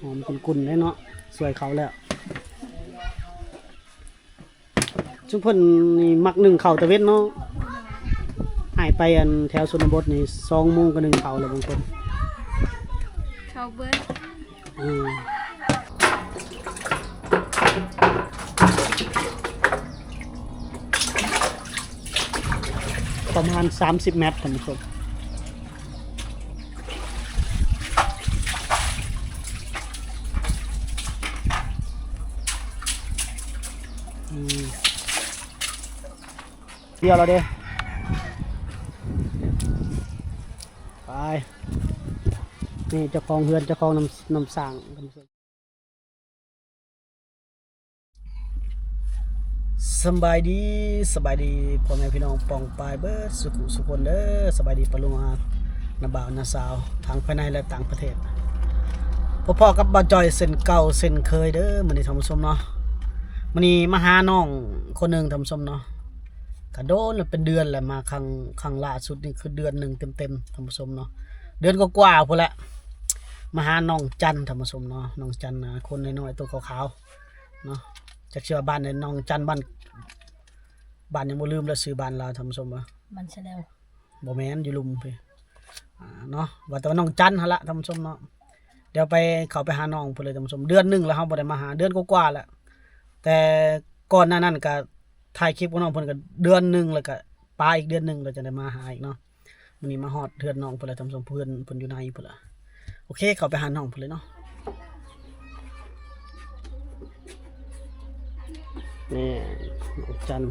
ຫອມກຸ່ນໆເດ້ເນາະ ຊ່ວຍເຂົາແລ້ວ. ຊຸມເພິ່ນນີ້ມັກໜຶ້ງເຂົ້າຕາເວັນເນາະ ໃຫ້ໄປອັນແຖວຊົນນະບົດນີ້ ສອງໂມງກໍໜຶ້ງເຂົ້າແລ້ວບາງຄົນ ເຂົ້າເບິດ. ອືມ ປະມານສາມສິບແມັດ ທ່ານຜູ້ຊົມ. ອືມ ດຽວແລ້ວເດ້ ໄປ ນີ້ເຈົ້າຂອງເຮືອນ ເຈົ້າຂອງນ້ຳ ນ້ຳສ້າງ. ສະບາຍດີ ສະບາຍດີພໍ່ແມ່ພີ່ນ້ອງປ້ອງປາຍເບິດສຸຂຸສຸຄົນເດີ. ສະບາຍດີປ້າລຸງອາ ນ້າບ່າວນ້າສາວ ທັງພາຍໃນ ແລະ ຕ່າງປະເທດ. ພໍ້ໆກັບບ່າວຈ່ອຍເຊັ່ນເກົ່າເຊັ່ນເຄີຍເດີ ມື້ນີ້ທ່ານຜູ້ຊົມເນາະ. ມື້ນີ້ມາຫານ້ອງຄົນໜຶ່ງທ່ານຜູ້ຊົມເນາະ ກະໂດນແລ້ວ ເປັນເດືອນແລ້ວ ມາຄັ້ງ ຄັ້ງລ່າສຸດນີ້ຄືເດືອນໜຶ່ງເຕັມໆ ທ່ານຜູ້ຊົມເນາະ ເດືອນກວ່າໆພຸ້ນແຫຼະ. ມາຫານ້ອງຈັນ ທ່ານຜູ້ຊົມເນາະ ນ້ອງຈັນ ອາ ຄົນນ້ອຍໆ ໂຕຂາວໆ ເນາະ ຈັກຊິວ່າບ້ານໃດ ນ້ອງຈັນ ບ້ານ ບ້ານຫຍັງບໍ່ລືມແລ້ວ ຊື່ບ້ານລາວທ່ານຜູ້ຊົມເອີຍ ບ້ານສະແລວ ບໍ່ແມ່ນ ຢູ່ລຸ່ມພີ້ ອາ ເນາະ ວ່າແຕ່ວ່ານ້ອງຈັນຫັ້ນລະທ່ານຜູ້ຊົມເນາະ. ດຽວໄປ ເຂົ້າໄປຫານ້ອງເພິ່ນເລີຍທ່ານຜູ້ຊົມ ເດືອນໜຶ່ງແລ້ວເຮົາບໍ່ໄດ້ມາຫາ ເດືອນກວ່າໆແລ້ວ ແຕ່ກ່ອນໜ້ານັ້ນກະຖ່າຍຄລິບກັບນ້ອງເພິ່ນກະເດືອນໜຶ່ງ ແລ້ວກະປາຍອີກເດືອນໜຶ່ງ ແລ້ວຈັ່ງໄດ້ມາຫາອີກເນາະ. ມື້ນີ້ມາຮອດເຮືອນນ້ອງເພິ່ນແລ້ວທ່ານຜູ້ຊົມ ເພື່ອນເພິ່ນຢູ່ໃນພຸ້ນລະ. ໂອເຄ ເຂົ້າໄປຫານ້ອງເພິ່ນເລີຍເນາະ. ນີ້ ນ້ອງຈັນ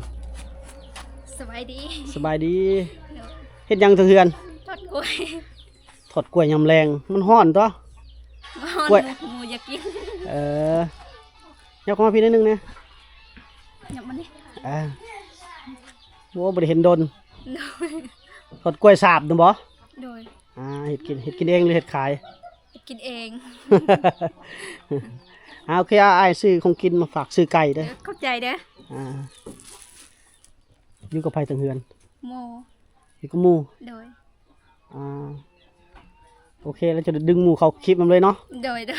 ສະບາຍດີ ສະບາຍດີ. ໂດຍ ເຮັດຫຍັງເທິງເຮືອນ? ທອດກ້ວຍ ທອດກ້ວຍຍາມແລງ ມັນຮ້ອນຕົວະ ຮ້ອນ ກ້ວຍ ໝູຢາກກິນ. ເອີ ຫຍັບເຂົ້າມາພີ້ໜ້ອຍໜຶ່ງແດ່ ຫຍັບມານີ້ ອ່າ ໂອ້ ບໍ່ໄດ້ເຫັນດົນ. ໂດຍ ທອດກ້ວຍສາບນະບໍ? ໂດຍ ອ່າ ເຮັດກິນ ເຮັດກິນເອງຫຼືເຮັດຂາຍ? ເຮັດກິນເອງ. ອ່າ ໂອເຄ ອ້າຍຊື້ຂອງກິນມາຝາກ ຊື້ໄກ່ເດີ. ເອີ ຂອບໃຈເດີ. ອ່າ ຢູ່ກັບໃຜເທິງເຮືອນ? ໝູ່ ຢູ່ກັບໝູ່. ໂດຍ ອ່າ ໂອເຄ ແລ້ວຈະດຶງໝູ່ເຂົ້າຄລິບນຳເລີຍເນາະ. ໂດຍ ໂດຍ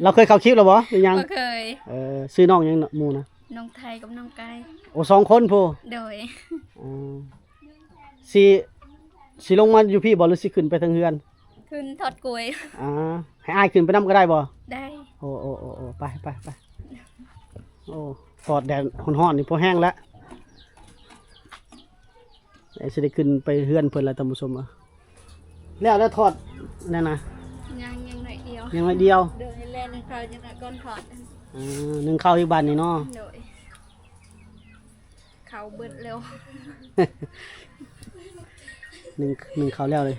ລາວເຄີຍເຂົ້າຄລິບແລ້ວບໍ່ ຫຼືຍັງ? ບໍ່ເຄີຍ. ເອີ ຊື່ນ້ອງຫຍັງ ໝູ່ນະ? ນ້ອງໄທກັບນ້ອງໄກ່. ໂອ້ ສອງຄົນພຸ້ນ. ໂດຍ ອ່າ ຊິ ຊິລົງມາຢູ່ພີ້ບໍ່ ຫຼືຊິຂຶ້ນໄປເທິງເຮືອນ? ຂຶ້ນທອດກ້ວຍ. ອ່າ ໃຫ້ອ້າຍຂຶ້ນໄປນຳກໍໄດ້ບໍ່? ໄດ້. ໂອ້ ໂອ້ ໂອ້ ໂອ້ ໄປ ໄປ ໄປ. ໂອ້ ທອດແດດຮ້ອນໆນີ້ພໍແຮງແລ້ວ. ເອີ ຊິໄດ້ຂຶ້ນໄປເຮືອນເພິ່ນແລ້ວທ່ານຜູ້ຊົມ. ແລ້ວ ແລ້ວທອດນັ້ນນະ? ຍັງ ຍັງໜ້ອຍດຽວ ຍັງໜ້ອຍດຽວ. ໂດຍ ແລ່ນໜຶ້ງເຂົ້າຈັກໜ້ອຍກ່ອນທອດ. ອ່າ ໜຶ້ງເຂົ້າອີກບາດນີ້ເນາະ. ໂດຍ ເຂົ້າເບິດແລ້ວ. ໜຶ້ງ ໜຶ້ງເຂົ້າແລ້ວເລີຍ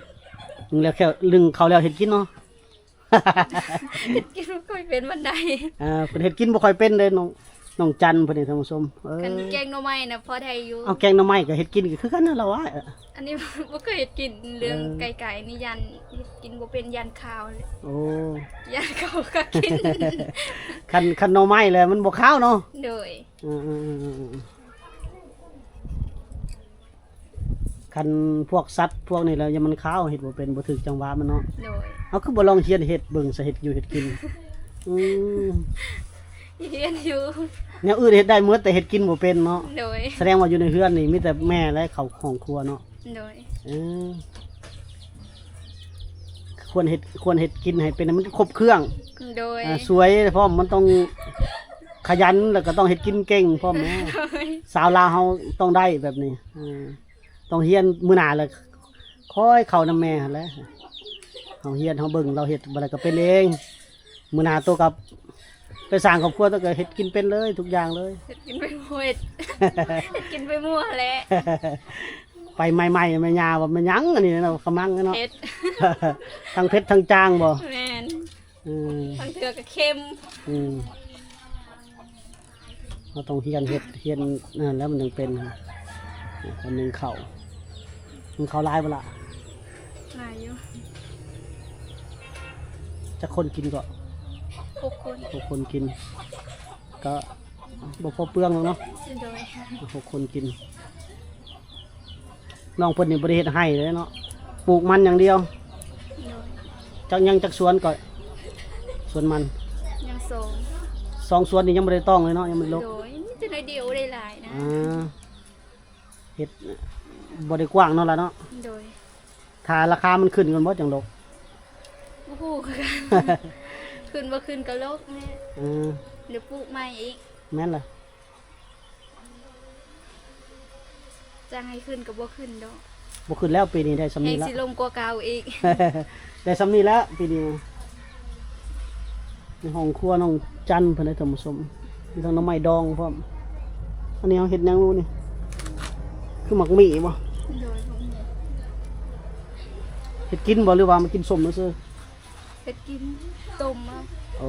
ໜຶ້ງແລ້ວແຄ່ ໜຶ້ງເຂົ້າແລ້ວເຮັດກິນເນາະ. ເຮັດກິນບໍ່ຄ່ອຍເປັນປານໃດ. ອ່າ ເພິ່ນເຮັດກິນບໍ່ຄ່ອຍເປັນເດ້ ນ້ອງ ນ້ອງຈັນເພິ່ນນີ້ທ່ານຜູ້ຊົມ. ເອີ ຄັນແກງໜໍ່ໄມ້ນະພໍໄດ້ຢູ່. ເອົາ ແກງໜໍ່ໄມ້ກໍເຮັດກິນກໍຄືກັນນັ້ນລະວະ. ອັນນີ້ບໍ່ເຄີຍເຮັດກິນ ເລື່ອງ ເອີ ໄກ່ໆນີ້ ຢ້ານເຮັດກິນບໍ່ເປັນ ຢ້ານຄາວ. ໂອ້ ຢ້ານເຂົາກໍກິນ. ຄັນ ຄັນໜໍ່ໄມ້ແລ້ວມັນບໍ່ຄາວເນາະ. ໂດຍ ເອີໆໆໆ. ຄັນພວກສັດພວກນີ້ແລ້ວ ຢ່າມັນຄາວ ເຮັດບໍ່ເປັນ ບໍ່ຖືກຈັງຫວະມັນເນາະ. ໂດຍ ເຮົາຄືບໍ່ລອງຮຽນເຮັດເບິ່ງຊະ ເຮັດຢູ່ເຮັດກິນ. ອືມ ຮຽນຢູ່ ແນວອື່ນເຮັດໄດ້ໝົດ ແຕ່ເຮັດກິນບໍ່ເປັນເນາະ. ໂດຍ ສະແດງວ່າຢູ່ໃນເຮືອນນີ້ມີແຕ່ແມ່ ແລະ ເຂົ້າຫ້ອງຄົວເນາະ. ໂດຍ ເອີ ຄວນເຮັດ ຄວນເຮັດກິນໃຫ້ເປັນໃຫ້ມັນຄົບເຄື່ອງ. ໂດຍ ອ່າ ສວຍພ້ອມ ມັນຕ້ອງຂະຫຍັນ ແລ້ວກໍຕ້ອງເຮັດກິນເກັ່ງພ້ອມແມ່. ໂດຍ ສາວລາວເຮົາຕ້ອງໄດ້ແບບນີ້. ເອີ ຕ້ອງຮຽນ ມື້ໜ້າລະຄ່ອຍເຂົ້ານຳແມ່ຫັ້ນແຫຼະ. ເຮົາຮຽນ ເຮົາເບິ່ງລາວເຮັດ ບາດໃດກໍເປັນເອງ. ມື້ໜ້າໂຕກັບໄປສ້າງຄອບຄົວ ໂຕກໍເຮັດກິນເປັນເລີຍ ທຸກຢ່າງເລີຍ. ເຮັດກິນໄປໝົດ ເຮັດກິນໄປໝົດແຫຼະ. ໄປໃໝ່ໆ ແມ່ຍ່າວ່າແມ່ນຫຍັງອັນນີ້ເນາະ ຂະມັງເນາະ. ເຜັດ ທັງເຜັດທັງຈາງບໍ່? ແມ່ນ. ເອີ ບາງເທື່ອກໍເຄັມ. ອືມ ເຮົາຕ້ອງຮຽນເຮັດ ຮຽນນັ້ນແລ້ວມັນຈຶ່ງເປັນ. ຄົນໜຶ່ງເຂົ້າ ໜຶ່ງເຂົ້າຫຼາຍບໍ່ລະ? ຫຼາຍຢູ່. ຈັກຄົນກິນເກາະ? ຫົກຄົນ. ຫົກຄົນກິນ ກໍບໍ່ພໍເປືອງດອກເນາະ. ໂດຍ ຫົກຄົນກິນ. ນ້ອງເພິ່ນນີ້ບໍ່ໄດ້ເຮັດໄຮ່ເດ້ເນາະ ປູກມັນຢ່າງດຽວ. ໂດຍ ຈັກ ຍັງຈັກສວນກໍ? ສວນມັນ ຍັງສອງ ສອງສວນນີ້ຍັງບໍ່ໄດ້ຕ້ອງເລີຍເນາະ ຍັງບໍ່ໄດ້ລົກ. ໂດຍ ມີແຕ່ໜ້ອຍດຽວ ບໍ່ໄດ້ຫຼາຍນະ. ອ່າ ເຮັດບໍ່ໄດ້ກວ້າງເນາະລະເນາະ. ໂດຍ ຖ້າລາຄາມັນຂຶ້ນກ່ອນບໍ່ຈັ່ງລົກ? ບໍ່ຮູ້ຄືກັນ ຂຶ້ນບໍ່ຂຶ້ນກໍລົກແຫຼະ. ເອີ ດຽວປູກໃໝ່ອີກ. ແມ່ນລະ. ຈັ່ງໃຫ້ຂຶ້ນກໍບໍ່ຂຶ້ນດອກ. ບໍ່ຂຶ້ນແລ້ວ ປີນີ້ໄດ້ຊ່ຳນີ້ລະ ແຮງຊິລົງກວ່າເກົ່າອີກ. ໄດ້ຊ່ຳນີ້ແລ້ວປີນີ້. ໃນຫ້ອງຄົວນ້ອງຈັນເພິ່ນເດ້ທ່ານຜູ້ຊົມ ມີທັງໜໍ່ໄມ້ດອງພ້ອມ. ອັນນີ້ເຮົາເຮັດຫຍັງຮູ້ນີ້? ຄືໝາກໝີ່ບໍ່? ໂດຍ ໝາກໝີ່. ເຮັດກິນບໍ່ ຫຼືວ່າມາກິນສົ້ມຊື່ໆ? ເຮັດກິນ ຕົ້ມເອົາ. ໂອ້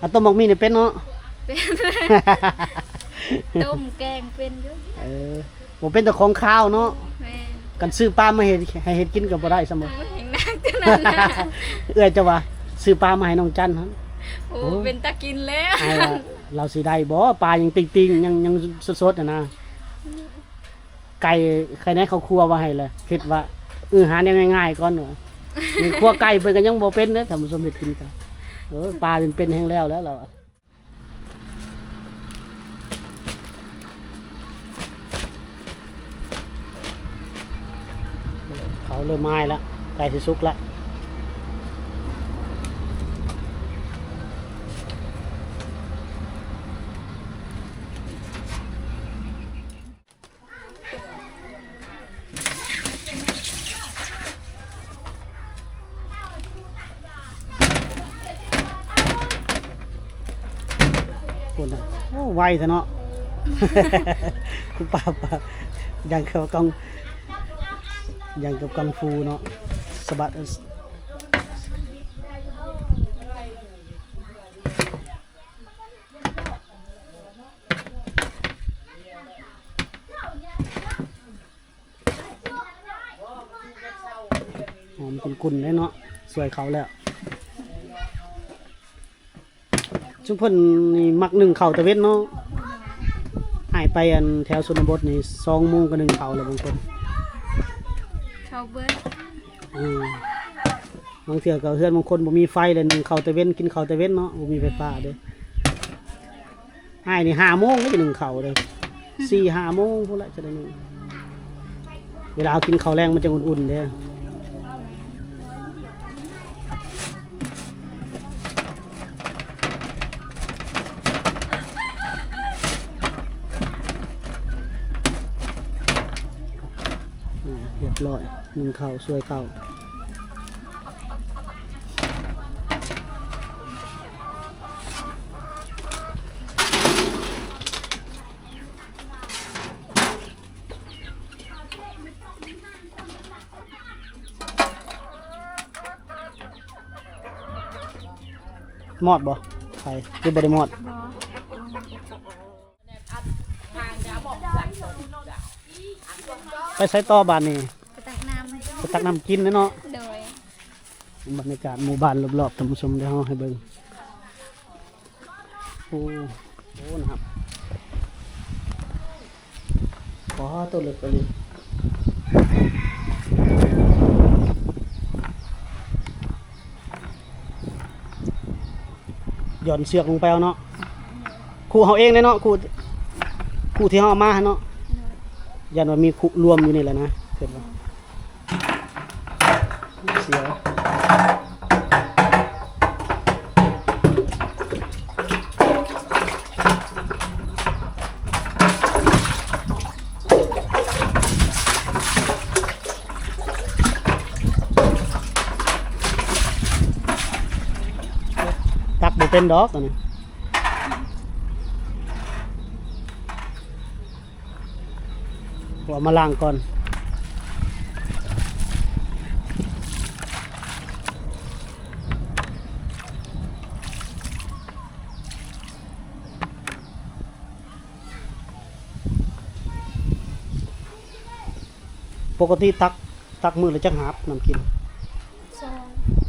ອັນຕົ້ມໝາກໝີ່ນີ້ເປັນເນາະ? ເປັນ ຕົ້ມແກງເປັນຢູ່. ເອີ ບໍ່ເປັນແຕ່ຂອງຄາວເນາະ. ແມ່ນ ຄັນຊື້ປາມາເຮັດ ໃຫ້ເຮັດກິນກໍບໍ່ໄດ້ຊ້ຳບໍ່? ໂອ້ຍ ແຮງໜັກເທົ່ານັ້ນນະ. ເອື້ອຍເຈົ້າວ່າຊື້ປາມາໃຫ້ນ້ອງຈັນຫັ້ນ. ໂອ້ ໂອ້ ເປັນຕາກິນແລ້ວ. ອ້າຍວ່າລາວຊິໄດ້ບໍ່? ປາຍັງຕິ່ງໆ ຍັງ ຍັງສົດໆຫັ້ນນະ. ໄກ່ ໄຂ່ໃນເຂົ້າຄົວວ່າໃຫ້ລະ ຄິດວ່າ ເອີ ຫາແນວງ່າຍໆກ່ອນ. ຄອບຄົວໄກ່ເພິ່ນກໍຍັງບໍ່ເປັນເດ້ທ່ານຜູ້ຊົມ ເຮັດກິນກໍ ເອີ ປາເປັນໆແຮງແລ້ວແລ້ວລາວ. ເຂົ້າເລີ່ມໄມ້ລະ ໃກ້ຊິສຸກລະ. ພຸ້ນນະ ໂອ້ ໄວແທ້ເນາະ. ປາ ປາ ຢ່າງກັບກັງ ຢ່າງກັບກັງຟູເນາະ ສະບັດ. ຫອມກຸ່ນໆເດ້ເນາະ ຊ່ວຍເຂົ້າແລ້ວ. ຊຸມເພິ່ນນີ້ມັກໜຶ້ງເຂົ້າຕາເວັນເນາະ ໃຫ້ໄປອັນແຖວຊົນນະບົດນີ້ ສອງໂມງກໍໜຶ້ງເຂົ້າແລ້ວບາງຄົນ ເຂົ້າເບິດ. ອືມ ບາງເທື່ອກໍເຮືອນບາງຄົນບໍ່ມີໄຟເລີຍ ໜຶ້ງເຂົ້າແຕ່ເວັນ ກິນເຂົ້າແຕ່ເວັນເນາະ ບໍ່ມີໄຟຟ້າເດ້. ອ້າຍນີ້ຫ້າໂມງກໍໜຶ້ງເຂົ້າເດ້ ສີ່ຫ້າໂມງພຸ້ນລະຈະໄດ້ໜຶ້ງ. ເວລາເຮົາກິນເຂົ້າແລງມັນຈະອຸ່ນໆເດ້. ອາ ຮຽບຮ້ອຍ ໜຶ້ງເຂົ້າ ຊ່ວຍເຂົ້າ. ມອດບໍ່? ໄຟ ຫຼືບໍ່ໄດ້ມອດ? ບໍ່. ໄປໃສຕໍ່ບາດນີ້? ໄປຕັກນ້ຳ ໄປຕັກນ້ຳກິນແຫຼະເນາະ. ໂດຍ. ບັນຍາກາດໝູ່ບ້ານລອບໆ ທ່ານຜູ້ຊົມ ດຽວເຮົາໃຫ້ເບິ່ງ. ໂອ້ ໂອ້ ນະຄັບ ປາໂຕ ເລິກອີ່ຫຼີ. ຢ່ອນເຊືອກລົງໄປເອົາເນາະ ຄູ່ເຮົາເອງເດ້ເນາະ ຄູ່ ຄູ່ທີ່ເຮົາເອົາມາຫັ້ນເນາະ. ຢ້ານວ່າມີຄູ່ລວມຢູ່ນີ້ແຫຼະນະ ຄິດວ່າ ເສຍ ຕັກບໍ່ເປັນດອກອັນນີ້ ເອົາມາລ້າງກ່ອນ. ປົກກະຕິຕັກ ຕັກມື້ລະຈັກຫາບນ້ຳກິນ? ສອງ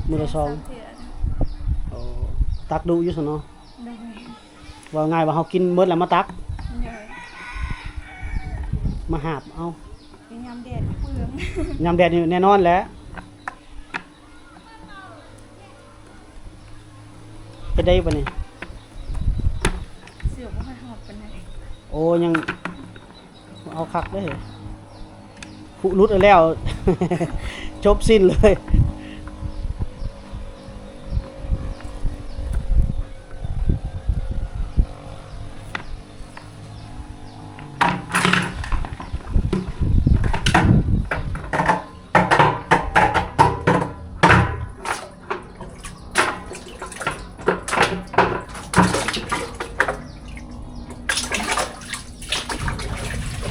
ມື້ລະສອງ ສາມເທື່ອ. ໂອ້ ຕັກດຸຢູ່ຊັ້ນເນາະ. ໂດຍ. ເວົ້າງ່າຍວ່າເຮົາກິນເໝິດແລ້ວມາຕັກ ໂດຍ ມາຫາບເອົາ. ຍາມແດດເປືອງ ຍາມແດດນີ້ແນ່ນອນແຫຼະ. ເຮັດໄດ້ປານນີ້? ເສືອບໍ່ຄ່ອຍຮອດປານໃດ. ໂອ້ ຍັງ ເອົາຄັກເດ້. ຄຸຫຼຸດແລ້ວ ຈົບສິ້ນເລີຍ.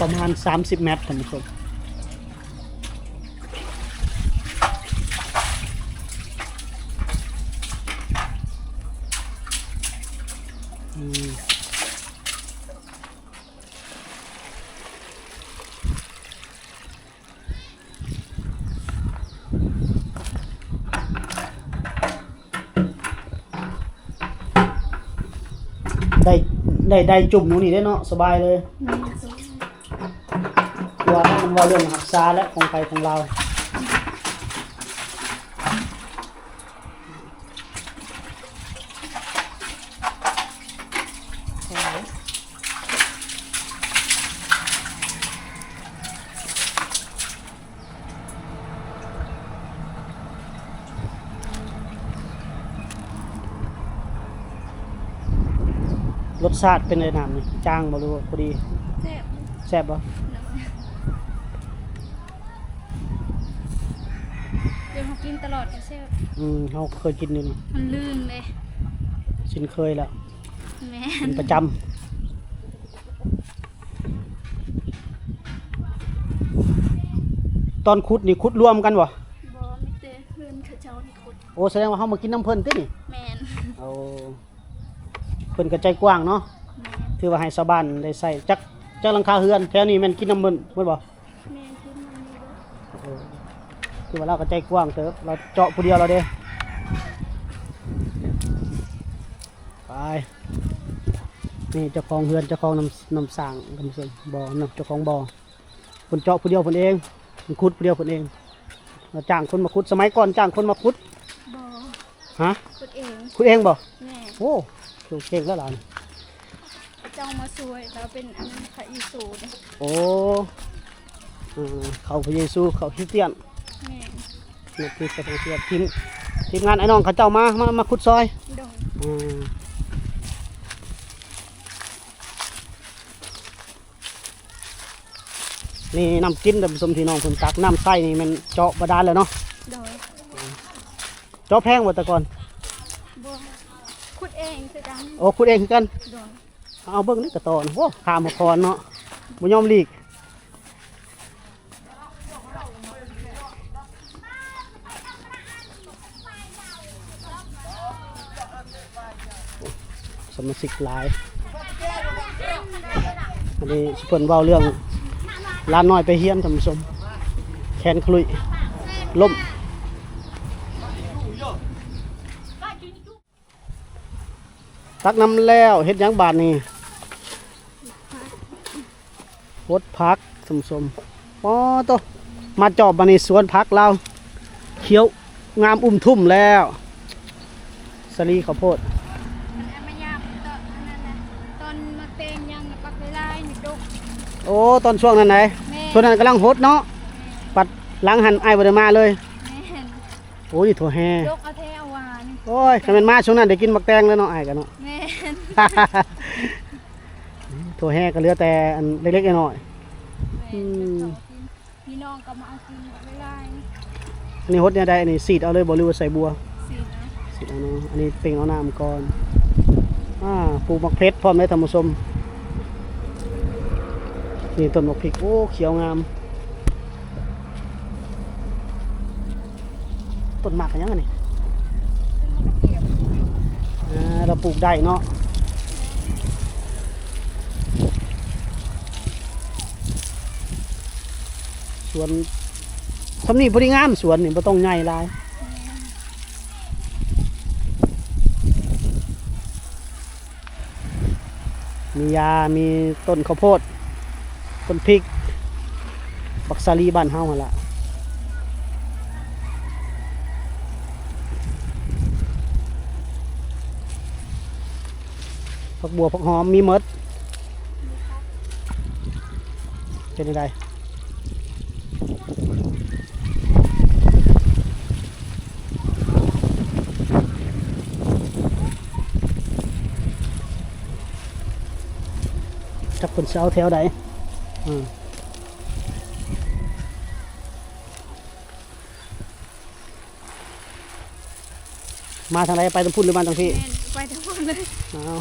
ປະມານສາມສິບແມັດ ທ່ານຜູ້ຊົມ. ອືມ. ໄດ້ ໄດ້ ໄດ້ຈຸ່ມຢູ່ນີ້ເດ້ເນາະ ສະບາຍເລີຍ. ແມ່ນ ຄືວ່າມັນເວົ້າເລື່ອງຮັກສາແຫຼະ ຂອງໃຜຂອງລາວ. ລົດຊາດເປັນໃດນ້ຳນີ້? ຈາງບໍ່ ຫຼືວ່າພໍດີ? ແຊບ. ແຊບບໍ່? ດຽວເຮົາກິນຕະຫຼອດກໍແຊບ. ອືມ ເຮົາເຄີຍກິນຢູ່ນີ້ ມັນລື່ນເດ້ ຊິນເຄີຍແລ້ວ. ແມ່ນ ກິນປະຈຳ. ຕອນຂຸດນີ້ຂຸດລວມກັນບໍ່? ບໍ່ ມີແຕ່ເພື່ອນເຂົາເຈົ້ານີ້ຂຸດ. ໂອ້ ສະແດງວ່າເຮົາມາກິນນຳເພິ່ນຕິນີ້? ແມ່ນ. ໂອ້ ເພິ່ນກໍໃຈກວ້າງເນາະ. ແມ່ນ. ຖືວ່າໃຫ້ຊາວບ້ານໄດ້ໃຊ້. ຈັກ ຈັກຫຼັງຄາເຮືອນແຖວນີ້ແມ່ນກິນນຳເພິ່ນເບິດບໍ່? ແມ່ນ ກິນນຳເພິ່ນເບິດ. ເອີ ຖືວ່າລາວກໍໃຈກວ້າງເຕີບ ລາວເຈາະຜູ້ດຽວລາວເດ້. ໄປ ນີ້ເຈົ້າຂອງເຮືອນ ເຈົ້າຂອງນ້ຳ ນ້ຳສ້າງ ທ່ານຜູ້ຊົມ ບໍ່ເນາະ ເຈົ້າຂອງບໍ່ ເພິ່ນເຈາະຜູ້ດຽວເພິ່ນເອງ ເພິ່ນຂຸດຜູ້ດຽວເພິ່ນເອງ. ລາວຈ້າງຄົນມາຂຸດ ສະໄໝກ່ອນຈ້າງຄົນມາຂຸດ? ບໍ່. ຮະ? ຂຸດເອງ. ຂຸດເອງບໍ່? ແມ່ນ. ໂອ້ ເກັ່ງແລ້ວລາວນີ້. ເຈົ້າມາຊ່ວຍ ລາວເປັນອັນພະເຢຊູເດ້. ໂອ້ ເອີ ເຂົ້າພະເຢຊູ ເຂົ້າຄຣິສຕຽນ. ແມ່ນ. ນັບຖືພະເຢຊູ ທີມ ທີມງານອ້າຍນ້ອງເຂົາເຈົ້າມາ ມາ ມາຂຸດຊ່ອຍ. ໂດຍ. ອືມ. ນີ້ນ້ຳກິນ ທ່ານຜູ້ຊົມ ທີ່ນ້ອງເພິ່ນຕັກ ນ້ຳໃຊ້ນີ້ແມ່ນເຈາະບາດານແລ້ວເນາະ? ໂດຍ. ເຈາະແພງບໍ່ແຕ່ກ່ອນ? ບໍ່ ຂຸດເອງຄືກັນ. ໂອ້ ຂຸດເອງຄືກັນ. ໂດຍ. ເອົາເບິ່ງນີ້ກະຕໍ່ນະ ໂອ້ ຂ້າມຫົວຄອນເນາະ ບໍ່ຍອມຫຼີກ. ສະມາຊິກຫຼາຍ ອັນນີ້ເພິ່ນເວົ້າເລື່ອງຫຼານນ້ອຍໄປຮຽນ ທ່ານຜູ້ຊົມ ແຂນຂະລຸຍ ລົ້ມ. ຕັກນ້ຳແລ້ວເຮັດຫຍັງບາດນີ້? ຫົດຜັກ ທ່ານຜູ້ຊົມ. ໂອ້ໂຕ ມາຈອບບາດນີ້ສວນຜັກລາວ ຂຽວງາມອຸ່ມທຸ່ມແລ້ວ. ສາລີເຂົ້າໂພດ ມັນເອົາມາຍາມຕອນ ອັນນັ້ນນະ ຕອນໝາກແຕງຍັງບັກຫຼາຍໆນີ້ດົກ. ໂອ້ ຕອນຊ່ວງນັ້ນໃດ? ແມ່ນ. ຊ່ວງນັ້ນກຳລັງຫົດເນາະ. ແມ່ນ. ບັດຫຼັງຫັ້ນອ້າຍບໍ່ໄດ້ມາເລີຍ. ແມ່ນ. ໂອ້ ນີ້ຖົ່ວແຮ່ ດົກເອົາແທ້ເອົາຫວານ. ໂອ້ຍ ຄັນແມ່ນມາຊ່ວງນັ້ນໄດ້ກິນໝາກແຕງແລ້ວເນາະ ອ້າຍກະເນາະ. ແມ່ນ. ຖົ່ວແຮ່ກໍເຫຼືອແຕ່ອັນເລັກໆນ້ອຍໆ. ແມ່ນ. ອືມ ພີ່ນ້ອງກໍມາເອົາກິນຫຼາຍໆ. ອັນນີ້ຫົດແນວໃດ? ອັນນີ້ສີດເອົາເລີຍບໍ່ ຫຼືວ່າໃສ່ບົວ? ສີດເອົາ ສີດເອົາເນາະ. ອັນນີ້ເປັ່ງເອົານ້ຳກ່ອນ. ອ່າ ປູກໝາກເຜັດພ້ອມເດ້ທ່ານຜູ້ຊົມ. ນີ້ຕົ້ນໝາກພິກ ໂອ້ ຂຽວງາມ. ຕົ້ນໝາກຫຍັງອັນນີ້? ອ່າ ລາວປູກໄດ້ເນາະ. ສວນສ່ຳນີ້ພໍດີງາມ ສວນນີ້ບໍ່ຕ້ອງໃຫຍ່ຫຼາຍ. ມີຢາ ມີຕົ້ນເຂົ້າໂພດ ຕົ້ນພິກ ບັກສາລີບ້ານເຮົາຫັ້ນລະ. ຜັກບົ່ວ ຜັກຫອມ ມີໝົດ. ເປັນຈັ່ງໃດ? ຈັກເພິ່ນຊິເອົາແຖວໃດ? ອືມ. ມາທາງໃດ? ໄປທາງພຸ້ນ ຫຼືມາທາງພີ້? ແມ່ນ ໄປທາງພຸ້ນເລີຍ. ອ້າວ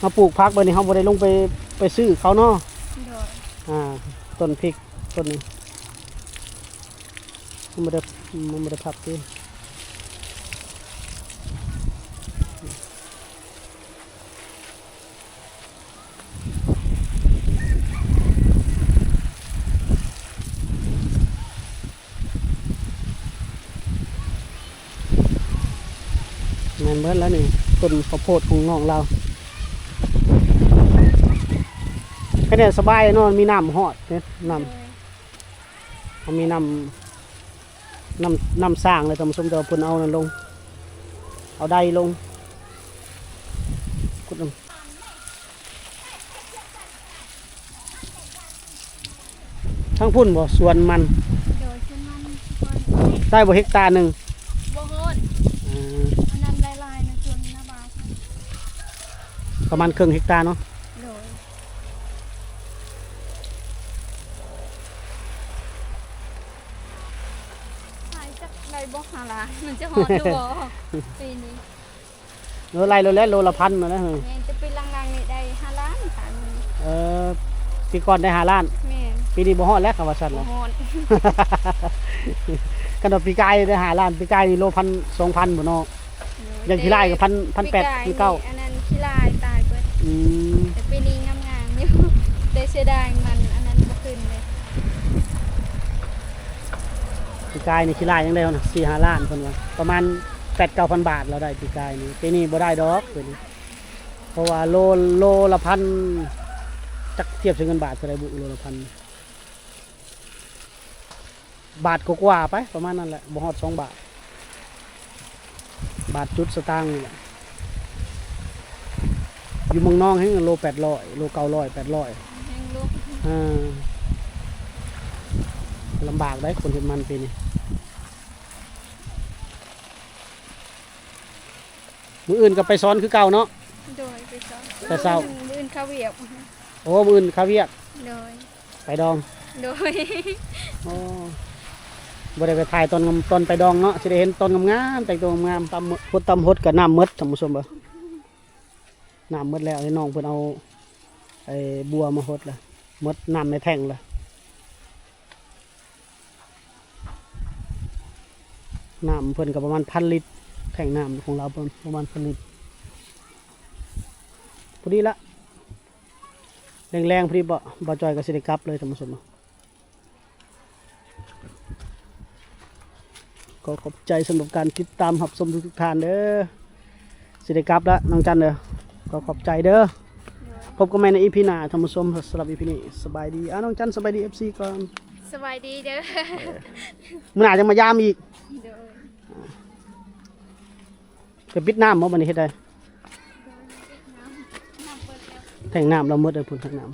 ມາປູກຜັກ ບາດນີ້ເຮົາບໍ່ໄດ້ລົງໄປ ໄປຊື້ເຂົາເນາະ. ໂດຍ. ອ່າ ຕົ້ນພິກຕົ້ນນີ້ ມັນບໍ່ໄດ້ ມັນບໍ່ໄດ້ພັບຕິ. ແມ່ນເບິດແລ້ວນີ້ ຕົ້ນເຂົ້າໂພດຂອງນ້ອງລາວ. ແຄ່ນີ້ສະບາຍເນາະ ມີນ້ຳຮອດເດ້ ນ້ຳ ໂດຍ. ເຮົາມີນ້ຳ ນ້ຳ ນ້ຳສ້າງເລີຍທ່ານຜູ້ຊົມ, ແຕ່ວ່າເພິ່ນເອົານັ້ນລົງ ເອົາໄດລົງ ຂຸດລົງ. ທາງພຸ້ນບໍ່ ສວນມັນ? ໂດຍ ສວນມັນ ໄດ້ບໍ່ເຮັກຕາໜຶ່ງ? ບໍ່ຮອດ. ເອີ ອັນນັ້ນຫຼາຍໆນະ ສວນໜ້າບ້ານ ປະມານເຄິ່ງເຮັກຕາເນາະ? ໂດຍ. ຂາຍຈັກໄດ້ບໍ່ ຫ້າລ້ານ ມັນຈະຮອດຢູ່ບໍ່ປີນີ້? ເອີ ໄລ່ໂລແລ້ວ ໂລລະພັນນັ້ນແຫຼະ. ແມ່ນ ແຕ່ປີຫຼັງໆນີ້ໄດ້ຫ້າລ້ານ ຂາຍມື້ນີ້. ເອີ ປີກ່ອນໄດ້ຫ້າລ້ານ. ແມ່ນ ປີນີ້ບໍ່ຮອດແລ້ວ ຄັນວ່າຊັ້ນ ບໍ່ຮອດ. ຄັນວ່າປີກາຍໄດ້ຫ້າລ້ານ ປີກາຍນີ້ໂລພັນ ສອງພັນພຸ້ນເນາະ. ໂດຍ ຢ່າງຂີ້ລາຍກໍພັນ ພັນແປດ ພັນເກົ້າ. ອັນນັ້ນຂີ້ລາຍຕາຍເບິດ. ອືມ ແຕ່ປີນີ້ງາມໆຢູ່ ແຕ່ເສຍດາຍມັນອັນນັ້ນບໍ່ຂຶ້ນເລີຍ. ປີກາຍນີ້ຂີ້ລາຍຍັງໄດ້ ສີ່ຫ້າລ້ານ ເພິ່ນວ່າ ປະມານແປດເກົ້າພັນບາດລາວໄດ້ປີກາຍນີ້. ປີນີ້ບໍ່ໄດ້ດອກປີນີ້ ເພາະວ່າໂລ ໂລລະພັນ ຈັກທຽບໃສ່ເງິນບາດເທົ່າໃດບຸ ໂລລະພັນ. ບາດກວ່າໆໄປ ປະມານນັ້ນແຫຼະ ບໍ່ຮອດສອງບາດ ບາດຈຸດສະຕາງນີ້ແຫຼະ. ຢູ່ເມືອງນອງແຮງໂລແປດຮ້ອຍ ໂລເກົ້າຮ້ອຍ ແປດຮ້ອຍ ແຮງໂລ. ເອີ ລຳບາກໄດ໋ ຄົນເຮັດມັນປີນີ້. ມື້ອື່ນກໍໄປສອນຄືເກົ່າເນາະ? ໂດຍ ໄປສອນ ແຕ່ເຊົ້າ. ມື້ອື່ນເຂົ້າວຽກ. ໂອ້ ມື້ອື່ນເຂົ້າວຽກ. ໂດຍ. ໄປດອງ. ໂດຍ. ໂອ້ ບໍ່ໄດ້ໄປຖ່າຍຕອນງາມ ຕອນໄປດອງເນາະ ຊິໄດ້ເຫັນຕອນງາມໆ ແຕ່ງຕົວງາມໆ. ຕຳຫົດ ຕຳຫົດກໍນ້ຳໝົດ ທ່ານຜູ້ຊົມເອີຍ ນ້ຳໝົດແລ້ວ. ນ້ອງເພິ່ນເອົາໄອ້ບົວມາຫົດລະ ໝົດນ້ຳໃນແທ້ງລະ. ນ້ຳເພິ່ນກໍປະມານພັນລິດ ແທ້ງນ້ຳຂອງລາວເພິ່ນປະມານພັນລິດ. ພໍດີລະ ແລງໆ ພໍດີ ບ່າວ ບ່າວຈ່ອຍກໍຊິໄດ້ກັບເລີຍ ທ່ານຜູ້ຊົມ. ຂໍຂອບໃຈສຳລັບການຕິດຕາມຮັບຊົມທຸກໆທ່ານເດີ. ຊິໄດ້ກັບລະ ນ້ອງຈັນເດີ. ຂໍຂອບໃຈເດີ. ໂດຍ. ພົບກັນໃໝ່ໃນອີພີໜ້າ ທ່ານຜູ້ຊົມ. ສຳລັບອີພີນີ້ ສະບາຍດີ. ອ່າ ນ້ອງຈັນ ສະບາຍດີເອັຟຊີກ່ອນ. ສະບາຍດີເດີ. ມື້ໜ້າຈະມາຢາມອີກ. ໂດຍ. ໄປປິດນ້ຳບໍ່ ບັດນີ້ເຮັດໃດ? ແທ້ງນ້ຳລາວໝົດເດີ ພຸ້ນ ແທ້ງນ້ຳ.